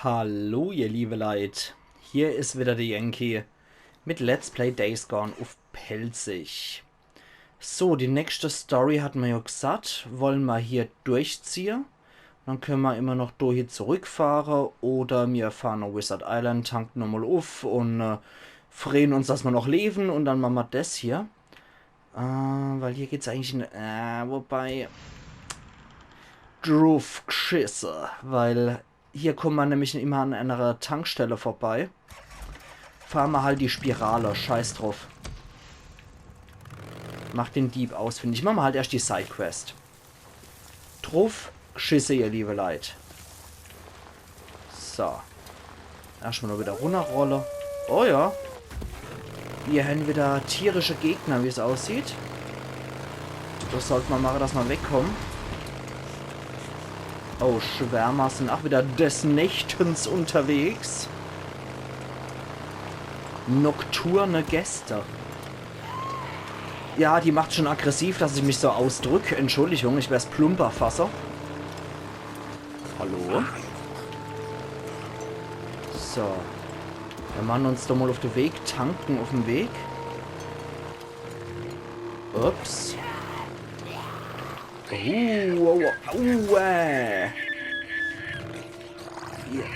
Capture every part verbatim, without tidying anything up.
Hallo, ihr liebe Leit. Hier is wieder de Yankee mit Let's Play Days Gone uff Pälzisch. So, die nächste Story hat mer jo gsaat, wolle mer hier durchziehe. Dann kenne mer immer noch do hier zurückfahre oder mir fahre noch Wizard Island, tanke nochmol uff un äh, freue uns, dass mer noch leben un dann mache mer des hier. Äh, weil hier geht's eigentlich in, äh, wobei, druff gschisse, weil hier komme mer nämlich immer an einer Tankstelle vorbei. Fahre mer halt die Spirale, scheiß druff. Mach den Dieb ausfindig. Mache mer halt erscht die Sidequest. Druff gschisse, ihr liebe Leit. So. Erschtmol noch wieder runnerrolle. Oh ja. Mir hän wieder tierische Gegner, wie's aussieht. Des sollt mer mache, dass mer wegkomme. Oh, Schwärmer sin ach wieder des Nächtens unterwegs. Nokturne Gäste. Ja, die macht's schon aggressiv, dass ich mich so ausdrück. Entschuldigung, ich werd's plumper fasse. Hallo? So. Mir mache uns doch mol uff de Weg, tanke uff em Weg. Ups. Uh, uh, uh, uh, äh.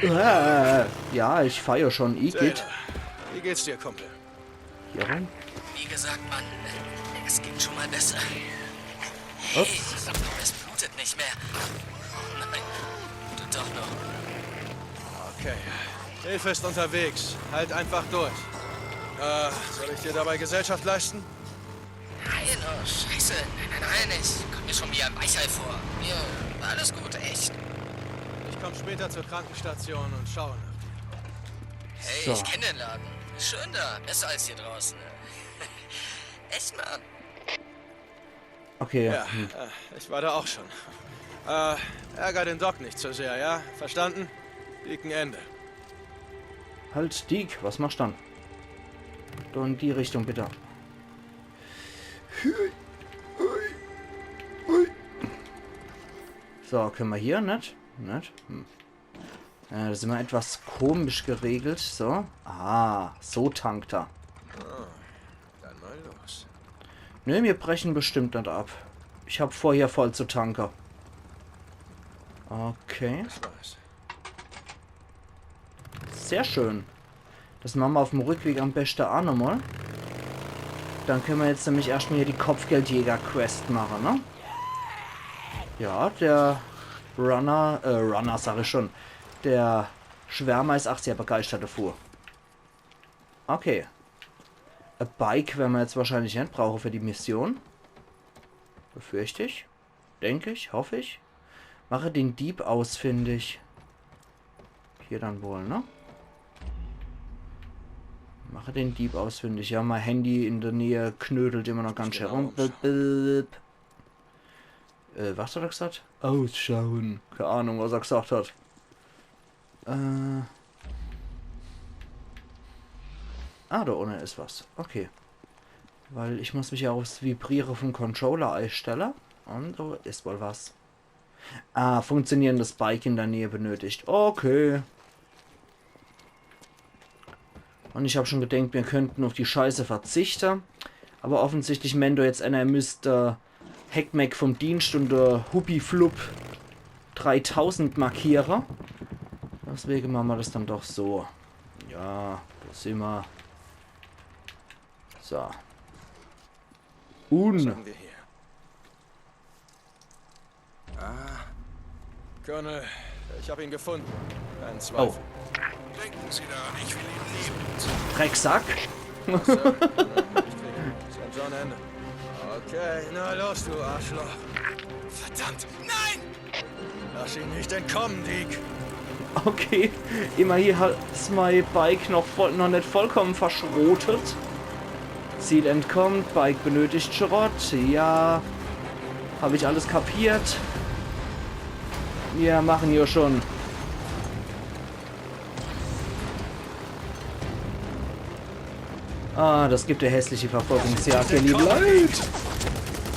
Ja, äh, ja, ich fahr jo schon. Igitt. Wie geht's dir, Kumpel? Hier rein. Wie gesagt, Mann, es ging schon mal besser. Hey, ups. Ich glaub, es blutet nicht mehr. Nein, tut doch noch. Okay. Hilfe ist unterwegs. Halt einfach durch. Äh, soll ich dir dabei Gesellschaft leisten? Nein, oh, scheiße. Nein, nein, nein, ich komm mir schon wie ein Weichei vor. Mir, alles gut, echt. Ich komm später zur Krankenstation und schaue nach dir. Hey, so. Ich kenn den Laden. Schön da. Besser als hier draußen. Echt, Mann. Okay. Ja, äh, ich war da auch schon. Äh, ärger den Doc nicht zu sehr, ja? Verstanden? Deacon Ende. Halt, Deek, was machst dann? Du in die Richtung, bitte. So, kenne mer hier, net? Net? Hm. Äh, des is immer etwas komisch geregelt. So. Ah, so tankt er. Dann mal los. Nö, mir breche bestimmt net ab. Ich hab vor, hier voll zu tanke. Okay. Des war's. Sehr schön. Des mache mer uff em Rückweg am beschte ach nochmol. Dann kenne mer jetzt nämlich erschtmol hier die Kopfgeldjäger-Quest mache, ne? Ja, de Runner, äh, Runner sag ich schon. De Schwärmer is ach sehr begeistert devun. Okay. E Bike wern mer jetzt wahrscheinlich net brauche für die Mission. Befürcht ich. Denk ich, hoff ich. Mache den Dieb ausfindig. Hier dann wohl, ne? Mache den Dieb ausfindig. Ja, mei Handy in de Näh knödelt immer noch ganz schää rum. Bip, bip. Äh, was hat er gesagt? Ausschauen. Kee Ahnung, was er gesagt hat. Äh. Ah, do unne is was. Okay. Weil ich muss mich ja uffs Vibriere vum Controller eistelle. Un do is wohl was. Ah, funktionierendes Bike in de Näh benötigt. Okay. Un ich hab schon gedenkt, mir könnten uff die Scheiße verzichte. Awwer offensichtlich meent do jetzt ener, er müsst, äh, Heckmeck vom Dienst un de Hubbiflub dreitausend markiere. Deswege mache mer des dann doch so. Ja, do simmer. So. Un. Was haben wir hier? Ah. Colonel, ich hab ihn gefunden. Kein Zweifel. Oh. Denken Sie daran, ich will ihn lebend. Drecksack. Sir, Colonel, nicht wegen Saint John Ende. Okay, na los, du Arschloch. Verdammt, nein! Lass ihn nicht entkommen, Deek. Okay, immerhin hat's mei Bike noch voll, noch net vollkommen verschrotet. Ziel entkommt, Bike benötigt Schrott. Ja, hab ich alles kapiert. Mir mache jo schon. Ah, des gibt e hässliche Verfolgungsjagd, ihr liebe Leit.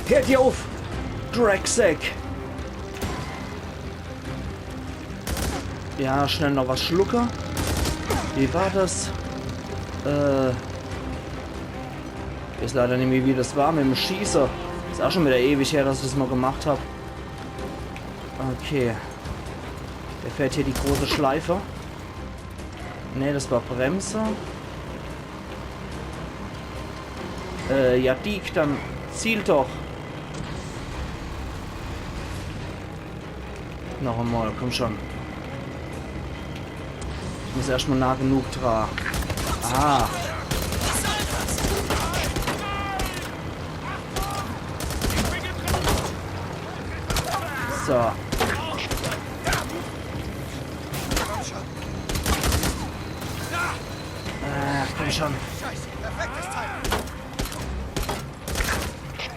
Hört ihr uff! Drecksack! Ja, schnell noch was schlucke. Wie war das? Äh. Ich weiß leider nimmi, wie das war mit dem Schieße. Is auch schon wieder ewig her, dass ich das mal gemacht hab. Okay. Der fährt hier die große Schleife. Ne, das war Bremse. Äh, ja, Deek, dann ziel doch. Noch einmal, komm schon. Ich muss erst mal nah genug dra. Ah. So. Ach, komm schon.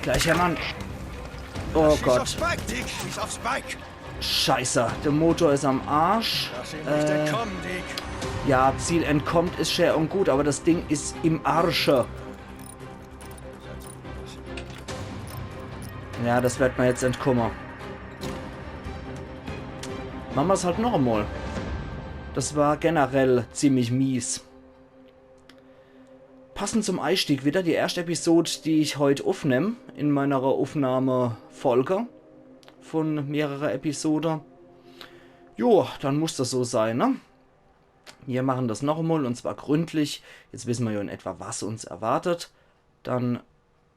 Gleich, Hermann. Oh Gott. Schieß auf Spike, Deek, schieß auf Spike. Scheiße, der Motor is am Arsch. Lass ihn nicht entkommen, Deek. Ja, Ziel entkommt is schä und gut, aber das Ding is im Arsche. Ja, das werd mer jetzt entkomme. Mache mer's halt noch einmal. Das war generell ziemlich mies. Passend zum Eistieg wieder die erscht Episod, die ich heut uffnemm in meiner Uffnahmefolge von mehrere Episode. Jo, dann muss das so sein, ne? Mir machen das noch einmal und zwar gründlich. Jetzt wissen mer ja in etwa, was uns erwartet. Dann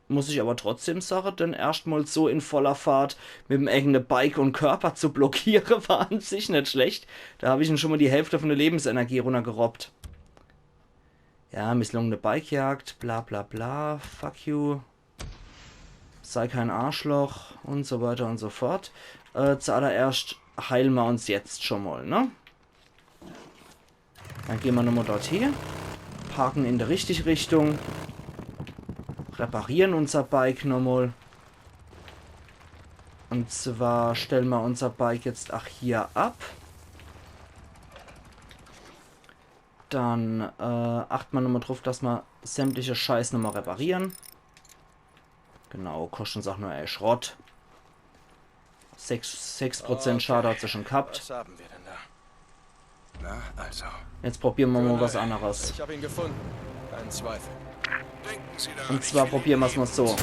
muss ich aber trotzdem sage, den erscht mal so in voller Fahrt mit dem eigene Bike und Körper zu blockiere, war an sich net schlecht. Da hab ich ihm schon mal die Hälfte von der Lebensenergie runtergerobbt. Ja, misslungene Bikejagd, bla bla bla, fuck you. Sei kein Arschloch und so weiter und so fort. Äh, zuallererscht heile mer uns jetzt schon mal, ne? Dann geh mer nochmal dort hie. Parken in der richtige Richtung. Reparieren unser Bike nochmal. Und zwar stelle mer unser Bike jetzt ach hier ab. Dann, äh, achte mer nochmal druff, dass mer sämtliche Scheiß nochmal reparieren. Genau, koscht uns ach nur e Schrott. Sechs, sechs Prozent Schade hat se schon gehabt. Was haben wir denn da? Na, also. Jetzt probiere mer mal was anderes. Ich hab ihn gefunden. Kein Zweifel. Und zwar probiere mer's mal so.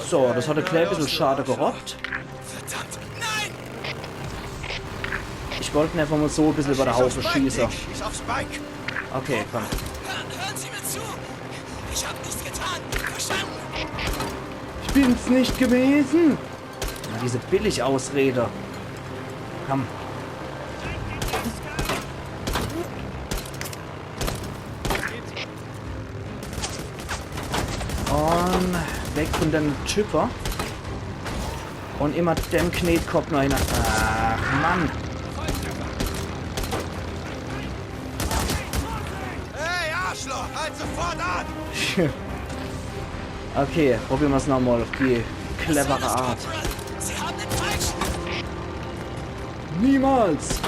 So, das hat e klein bissel Schade gerobbt. Verdammt, nein! Ich wollt en einfach mal so e bissel über de Haufe schieße. Schieß auf Spike. Okay, komm. Hören Sie mir zu! Ich hab nichts getan! Verstanden? Ich bin's nicht gewesen! Ja, diese Billigausrede. Komm. Und weg von dem Typer. Und immer dem Knetkopp noch hin. Ach, Mann. Hey, Arschloch, halt sofort an! Okay, probiere mer's nochmal auf die clevere Art. Sie haben den Falschen! Niemals!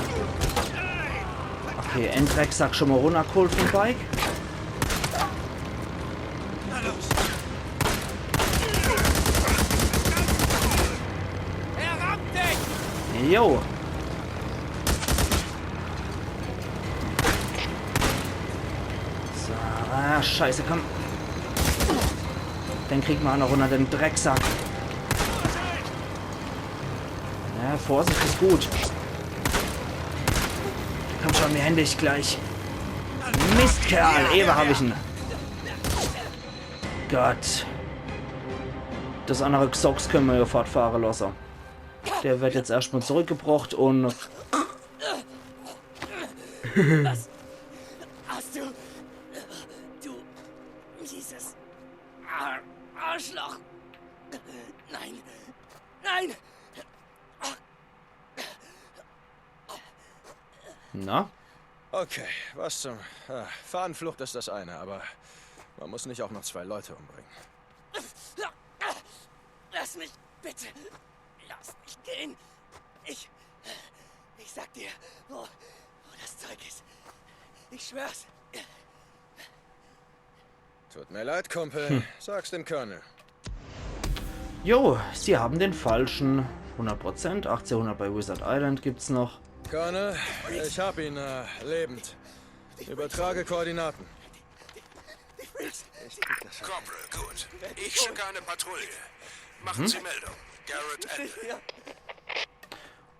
Okay, en Drecksack schon mal runtergeholt vom Bike. Na los! Er rammt dich! Jo! So, ah, scheiße, komm. Den kriegen mer ach noch runter, den Drecksack. Ja, Vorsicht is gut. Komm schon, mir hän dich gleich. Mistkerl, ewe hab ich en. Gott. Das andere Gsocks könne mer jo fortfahre losse. Der wird jetzt erscht mal zurückgebrocht und Was hast du? Du mieses Ar Arschloch. Nein. Nein. Na? Okay, was zum... Ah, Fahnenflucht ist das eine, aber man muss nicht auch noch zwei Leute umbringen. Lass mich, bitte. Lass mich gehen. Ich, ich sag dir, wo, wo das Zeug ist. Ich schwör's. Tut mir leid, Kumpel. Hm. Sag's dem Colonel. Jo, Sie haben den Falschen. Hundert Prozent, achtzehnhundert bei Wizard Island gibt's noch. Connor, ich hab ihn, äh, lebend. Übertrage Koordinaten. Corporal, gut. Ich schicke eine Patrouille. Machen Sie Meldung. Garrett Ende.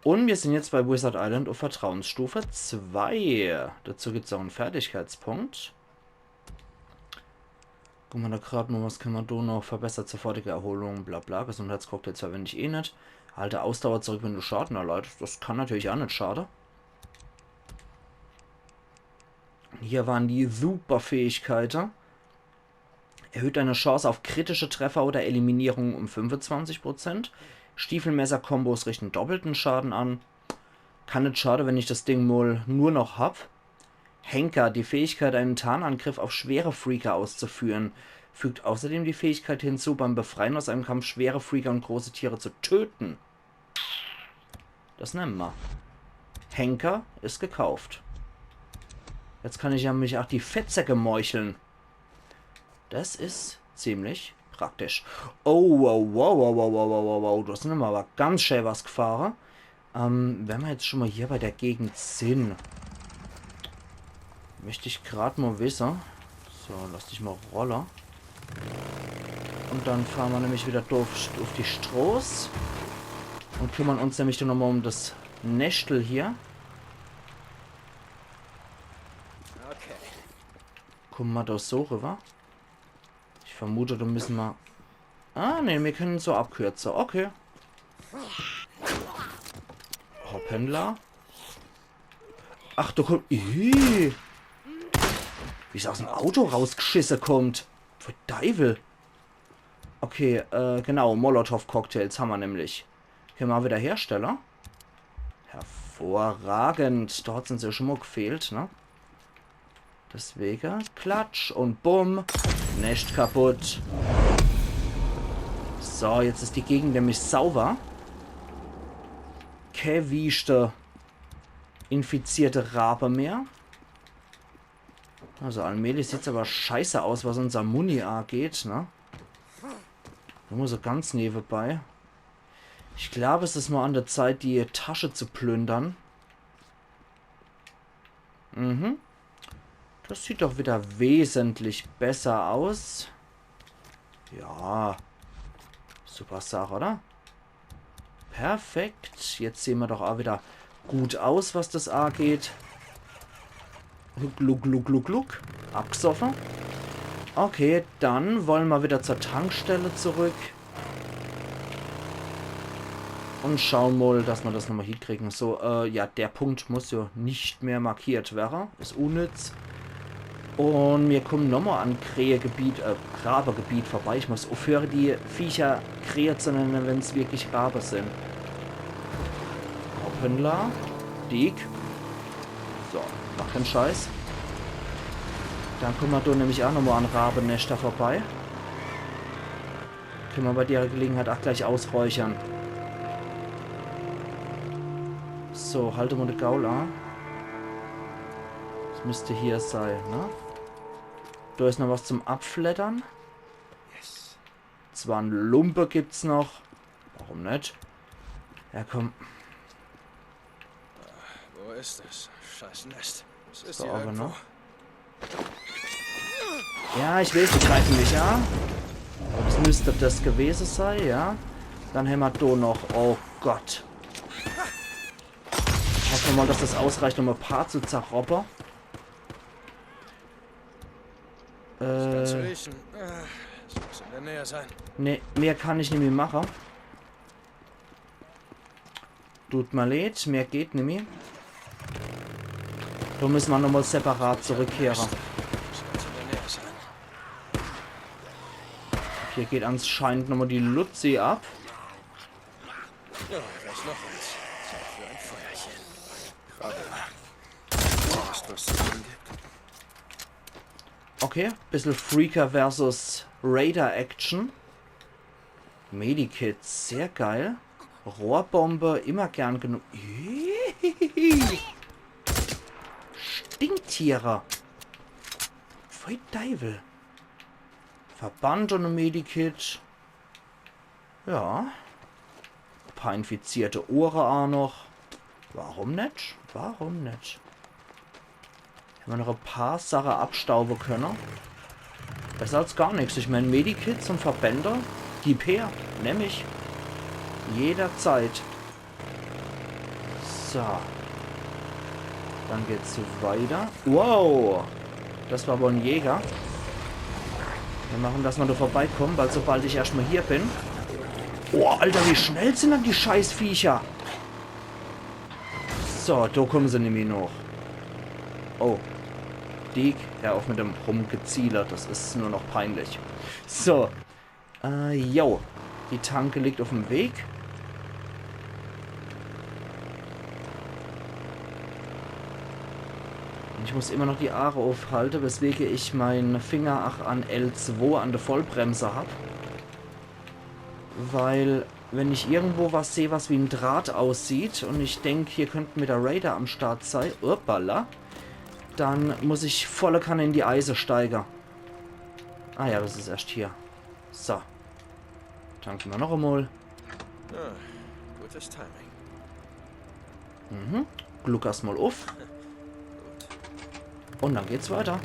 Und wir sind jetzt bei Wizard Island auf Vertrauensstufe zwei. Dazu gibt's auch einen Fertigkeitspunkt. Guck mal, da grad mal, was kann man do noch? Verbessert sofortige Erholung, bla bla. Gesundheitscocktails verwende ich eh net. Halte Ausdauer zurück, wenn du Schaden erleidest. Das kann natürlich auch net schade. Hier waren die Superfähigkeiten. Erhöht deine Chance auf kritische Treffer oder Eliminierung um fünfundzwanzig Prozent. Stiefelmesser-Kombos richten doppelten Schaden an. Kann net schade, wenn ich das Ding mal nur noch hab. Henker, die Fähigkeit, einen Tarnangriff auf schwere Freaker auszuführen. Fügt außerdem die Fähigkeit hinzu, beim Befreien aus einem Kampf schwere Freaker und große Tiere zu töten. Das nemme ma. Henker is gekauft. Jetzt kann ich ja mich auch die Fettsäcke meucheln. Das is ziemlich praktisch. Oh, wow, wow, wow, wow, wow, wow, wow, wow. Du hast mir aber ganz schön was gefahren. Ähm, wenn wir jetzt schon mal hier bei der Gegend sind, möchte ich grad mal wissen. So, lass dich mal rolle. Und dann fahren wir nämlich wieder durch auf die Stroß und kümmern uns nämlich dann nochmal um das Neschtel hier. Okay. Kommen wir da so rüber? Ich vermute, da müssen wir... Ah, ne, wir können so abkürzen. Okay. Hoppala. Ach, da kommt... Ih. Wie es aus dem Auto rausgeschissen kommt. Pfui Deiwel. Okay, äh, genau. Molotow-Cocktails haben wir nämlich. Können wir wieder herstellen. Hervorragend. Da hat's uns ja schon mal gefehlt, ne? Deswegen, klatsch und bumm. Nescht kaputt. So, jetzt ist die Gegend nämlich sauber. Kä wieschte infizierte Rabe mehr. Also allmählich sieht's aber scheiße aus, was unser Muni angeht, ne? Nur so ganz nebenbei. Ich glaube, es ist mal an der Zeit, die Tasche zu plündern. Mhm. Das sieht doch wieder wesentlich besser aus. Ja. Super Sache, oder? Perfekt. Jetzt sehen wir doch auch wieder gut aus, was das angeht. Gluck, gluck, gluck, gluck. Abgesoffen. Okay, dann wollen wir wieder zur Tankstelle zurück. Und schauen mal, dass wir das nochmal hinkriegen. So, äh, ja, der Punkt muss ja nicht mehr markiert werden. Ist unnütz. Und wir kommen nochmal an Krähegebiet, äh, Rabegebiet vorbei. Ich muss aufhören, die Viecher Krähe zu nennen, wenn's wirklich Rabe sind. Hoppala. Dick. So, mach keinen Scheiß. Dann kommen wir da nämlich auch nochmal an Rabenneschter vorbei. Können wir bei der Gelegenheit auch gleich ausräuchern. So, halt mal de Gaul an. Das müsste hier sein, ne? Da ist noch was zum Abfleddern. Yes. Zwar ein Lumpe gibt's noch. Warum nicht? Ja, komm. Wo ist das scheiß Nest? Es ist Da hier aber irgendwo. Noch. Ja, ich weiß, die greifen mich an. Aber das müsste das gewesen sein, ja. Dann hämmer do noch. Oh Gott. Hoffen wir mal, dass das ausreicht, um ein paar zu zerroppen. Kannst du Äh, riechen? Ah, es muss in der Nähe sein. Ne, mehr kann ich nimmi mache. Tut mir leid, mehr geht nimmi. Da müssen wir nochmal separat zurückkehren. Es muss in der Nähe sein. Hier geht anscheinend nochmal die Luzi ab. Ja, da ist noch eins. Zeit für ein Feuerchen. Gerade. Ist was zu tun gibt. Okay, bisschen Freaker versus Raider Action. Medikit, sehr geil. Rohrbombe, immer gern genug. Stinktiere. Pfui Deiwel. Verband und ein Medikit. Ja. Paar infizierte Ohre auch noch. Warum net? Warum net? Wenn mer noch e paar Sache abstaube könne. Besser als gar nix. Ich mein, Medikits und Verbände, gib her. Nemm ich. Jederzeit. So. Dann geht's weiter. Wow. Das war aber en Jäger. Mir mache, dass mer do vorbeikomme, weil sobald ich erscht mal hier bin. Oh, Alter, wie schnell sin dann die Scheißviecher? So, do kumme se nimmi noch. Oh. Deek, hör uff mit dem Rumgeziele, das is nur noch peinlich. So. Äh, jo. Die Tanke liegt uffm Weg. Und ich muss immer noch die Aache uffhalte, weswege ich mein Finger ach an L zwei an de Vollbremse hab. Weil, wenn ich irgendwo was seh, was wie en Draht aussieht, und ich denk, hier könnt wieder Raider am Start sei, uppala, dann muss ich volle Kanne in die Eise steige. Ah ja, das is erscht hier. So. Tanke mer noch emol. Ah, gutes Timing. Mhm. Gluck erscht mal uff. Und dann geht's weiter.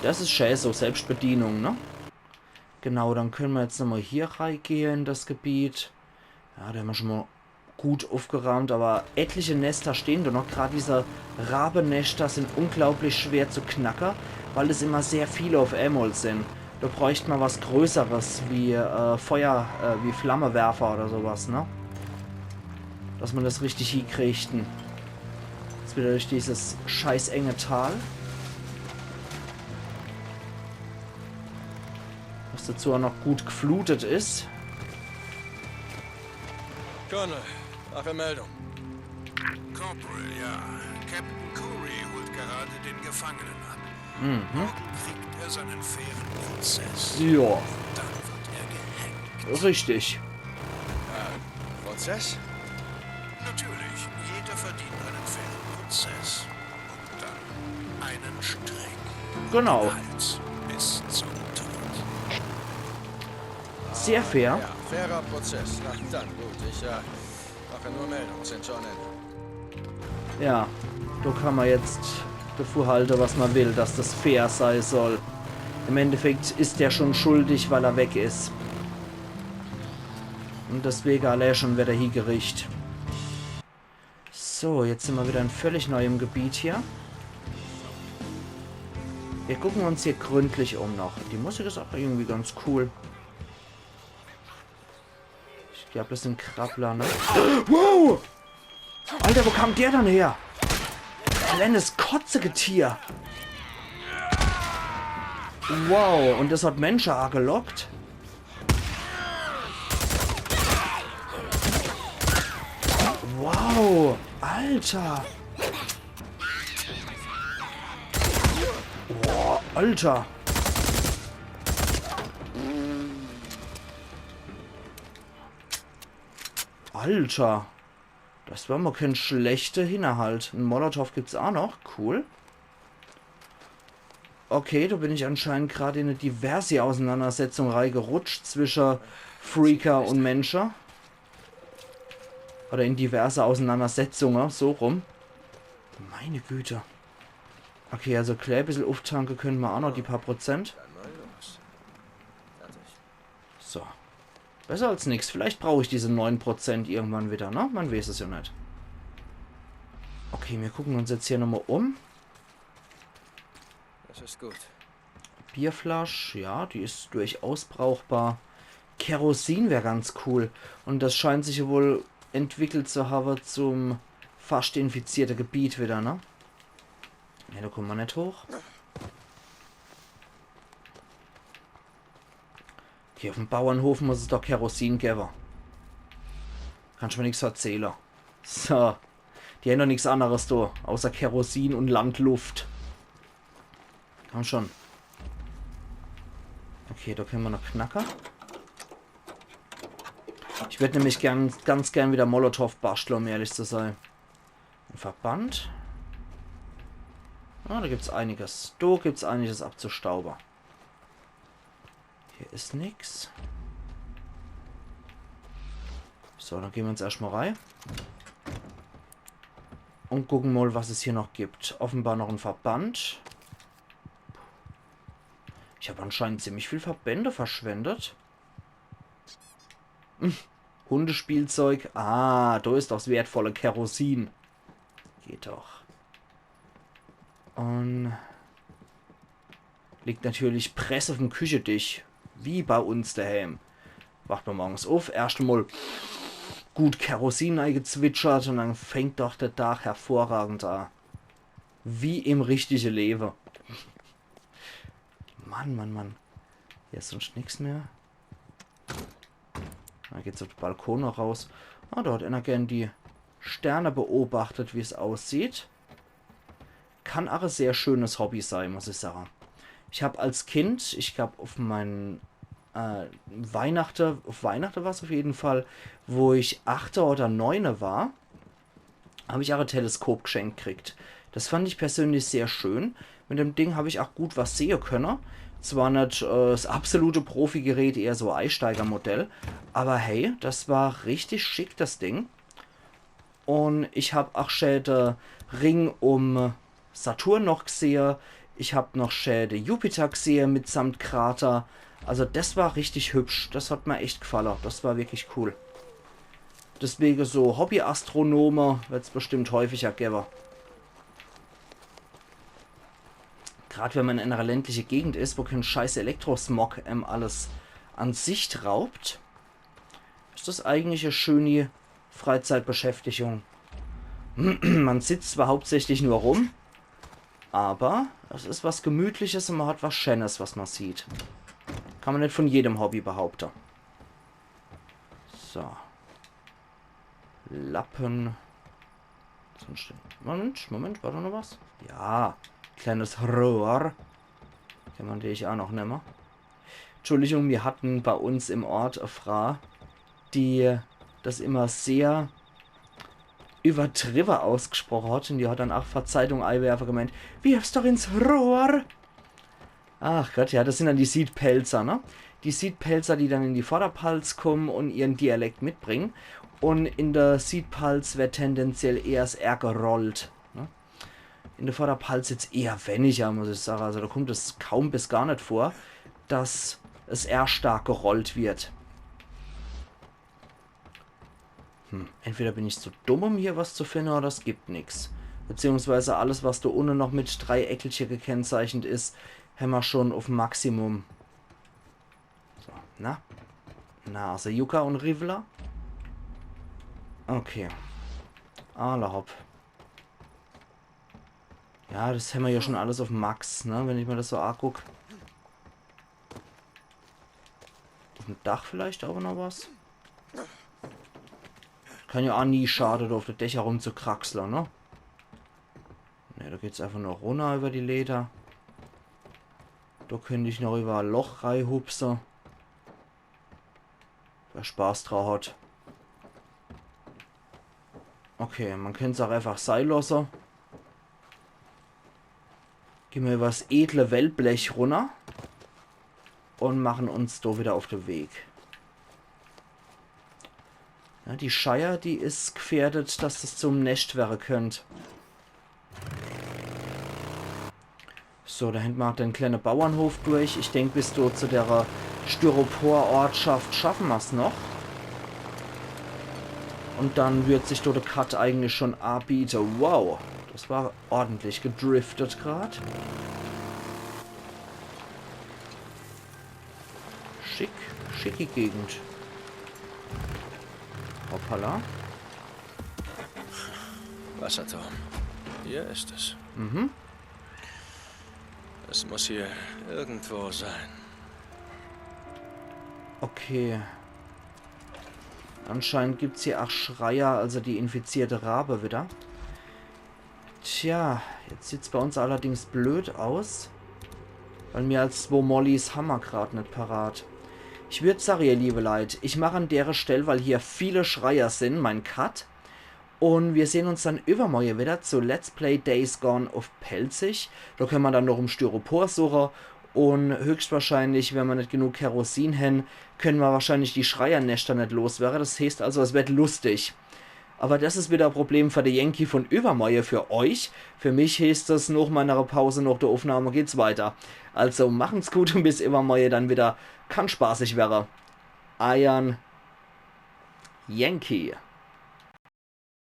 Das is schä, so Selbstbedienung, ne? Genau, dann könne mer jetzt nochmal hier reigehe in das Gebiet. Ja, do hämmer schon mal gut uffgeraamt, aber etliche Nester stehen do noch. Grad diese Rabeneschter sin unglaublich schwer zu knacke, weil es immer sehr viele uff emol sin. Do bräucht mer was Größeres, wie, äh, Feuer, äh, wie Flammewerfer oder so was, ne? Dass mer das richtig hiekriegt. Jetzt wieder durch dieses scheiß enge Tal. Was dazu auch noch gut geflutet is. Colonel, mache Meldung. Corporal, ja. Captain Kouri holt gerade den Gefangenen ab. Mhm. Morgen kriegt er seinen fairen Prozess. Ja. Dann wird er gehängt. Richtig. Äh, Prozess? Natürlich, jeder verdient einen fairen Prozess. Und dann einen Strick. Genau. Hals bis zum Tod. Sehr fair. Ja, fairer Prozess. Na dann gut, ich, äh, mache nur Meldung. Sind schon Ende. Ja, do kann mer jetzt devu halte, was mer will, dass das fair sei soll. Im Endeffekt is der schon schuldig, weil er weg is. Und deswege allee schon wieder hiegericht. So, jetzt sin mer wieder in völlig neuem Gebiet hier. Mir gucken uns hier gründlich um noch. Die Musik is auch irgendwie ganz cool. Ich glaub, das sin Krabbler, ne? Wow! Alter, wo kam der dann her? Kleines Kotzegetier. Wow, und das hat Mensche agelockt. Wow, Alter. Boah, Alter. Alter. Das war mal kein schlechter Hinterhalt. En Molotow gibt's auch noch. Cool. Okay, do bin ich anscheinend grad in e diverse Auseinandersetzung reigerutscht zwische Freaker und Mensche. Oder in diverse Auseinandersetzungen, so rum. Meine Güte. Okay, also klää bissel uftanke könne mer auch noch, die paar Prozent. So. Besser als nix. Vielleicht brauch ich diese neun Prozent irgendwann wieder, ne? Man weeß es ja net. Okay, mir gucken uns jetzt hier nochmal um. Das ist gut. Bierflasch, ja, die is durchaus brauchbar. Kerosin wär ganz cool. Und das scheint sich ja wohl entwickelt zu haben zum fascht infizierte Gebiet wieder, ne? Ja, do kumme mer net hoch. Okay, uff'm Bauernhof muss es doch Kerosin gewwe. Kannsch mer nix verzähle. So. Die hän doch nix anneres do, außer Kerosin und Landluft. Komm schon. Okay, do könne mer noch knacke. Ich würd nämlich gern, ganz gern wieder Molotow baschtle, um ehrlich zu sei. En Verband. Ah, do gibt's einiges. Do gibt's einiges abzustaube. Hier is nix. So, dann gehn mer uns erscht mal rei. Und gucken mal, was es hier noch gibt. Offenbar noch en Verband. Ich hab anscheinend ziemlich viel Verbände verschwendet. Hm. Hundespielzeug. Ah, do is das wertvolle Kerosin. Geht doch. Und liegt natürlich press uff'm Küchetisch. Wie bei uns daheim. Wacht mer morgens uff, erscht emol gut Kerosin eigezwitschert und dann fängt doch der Tag hervorragend an. Wie im richtige Lewe. Mann, Mann, Mann. Hier is sonst nix mehr. Dann geht's uff de Balkon noch raus. Ah, do hat ener gern die Sterne beobachtet, wie's aussieht. Kann ach e sehr schönes Hobby sei, muss ich sage. Ich hab als Kind, ich glaub, uff mein, äh, Weihnachte, uff Weihnachte war's uff jeden Fall, wo ich achte oder neune war, hab ich ach e Teleskop gschenkt kriegt. Das fand ich persönlich sehr schön. Mit dem Ding hab ich ach gut was sehe könne. Zwar net, äh, 's absolute Profigerät, eher so Eisteigermodell. Aber hey, das war richtig schick, das Ding. Und ich hab ach schä de Ring um Saturn noch gsehe. Ich hab noch schä de Jupiter gsehe mitsamt Krater. Also das war richtig hübsch. Das hat mer echt gfalle. Das war wirklich cool. Deswege so Hobbyastronome werd's bestimmt häufiger gewwe. Grad wenn mer in ener ländliche Gegend is, wo kein scheiß Elektrosmog em alles an Sicht raubt, is das eigentlich e schöni Freizeitbeschäftigung. Mer sitzt zwar hauptsächlich nur rum, aber es is was Gemütliches und mer hat was Schönes, was mer sieht. Kann mer net von jedem Hobby behaupte. So. Lappen. Sonst, Moment, Moment, war do noch was? Ja, kleines Rohr. Kann mer natürlich ach noch nemme. Entschuldigung, mir hatten bei uns im Ort e Fra, die das immer sehr übertriwwe ausgesproche hat und die hat dann ach vor Zeitung eiwerfe gemeint, „Wirf's doch ins Rohr!“ Ach Gott, ja, das sind dann die Südpälzer, ne? Die Südpälzer, die dann in die Vorderpalz kommen und ihren Dialekt mitbringen. Und in der Südpalz wird tendenziell eher 's R gerollt, ne? In der Vorderpalz jetzt eher weniger, muss ich sagen. Also da kommt es kaum bis gar nicht vor, dass 's R stark gerollt wird. Hm, entweder bin ich zu dumm, um hier was zu finden, oder es gibt nix. Beziehungsweise alles, was da unten noch mit Dreieckelche gekennzeichnet ist, hämmer schon auf Maximum. So, na? Nase, Yucca und Rivla. Okay. Alla hopp. Ja, das hämmer ja schon alles auf Max, ne? Wenn ich mir das so anguck. Auf dem Dach vielleicht auch noch was? Kann ja auch nie schade, da auf de Dächer rumzukraxeln, ne? Ne, da geht's einfach nur runner über die Leiter. Da könnt ich noch über ein Loch reihupse. Wer Spaß dra hat. Okay, man könnte es auch einfach sei losse. Gehen wir übers edle Wellblech runner und machen uns da wieder auf den Weg. Ja, die Scheier, die is gefährdet, dass das zum Nescht wäre könnt. So, da hinten macht den kleine Bauernhof durch. Ich denk, bis do zu der Styropor-Ortschaft schaffen mer's noch. Und dann wird sich dort der Cut eigentlich schon anbieten. Wow, das war ordentlich gedriftet grad. Schick, schicki Gegend. Hoppala. Wasserturm. Hier ist es. Mhm. Es muss hier irgendwo sein. Okay. Anscheinend gibt's hier auch Schreier, also die infizierte Rabe wieder. Tja, jetzt sieht's bei uns allerdings blöd aus. Weil mir als zwo Mollys hämmer grad net parat. Ich würd sagen, ihr liebe Leit, ich mach an dere Stell, weil hier viele Schreier sind, mein Cut. Und wir sehen uns dann übermorgen wieder zu Let's Play Days Gone auf Pälzisch. Da können wir dann noch um Styropor suchen. Und höchstwahrscheinlich, wenn wir nicht genug Kerosin haben, können wir wahrscheinlich die Schreiernester nicht loswerden. Das heißt also, es wird lustig. Aber das is wieder e Problem für de Yankee von übermorje für euch. Für mich heeßt es, noch meiner Pause, noch der Aufnahme geht's weiter. Also machen's gut und bis übermorje dann wieder. Kann spaßig werre. Eiern Yankee.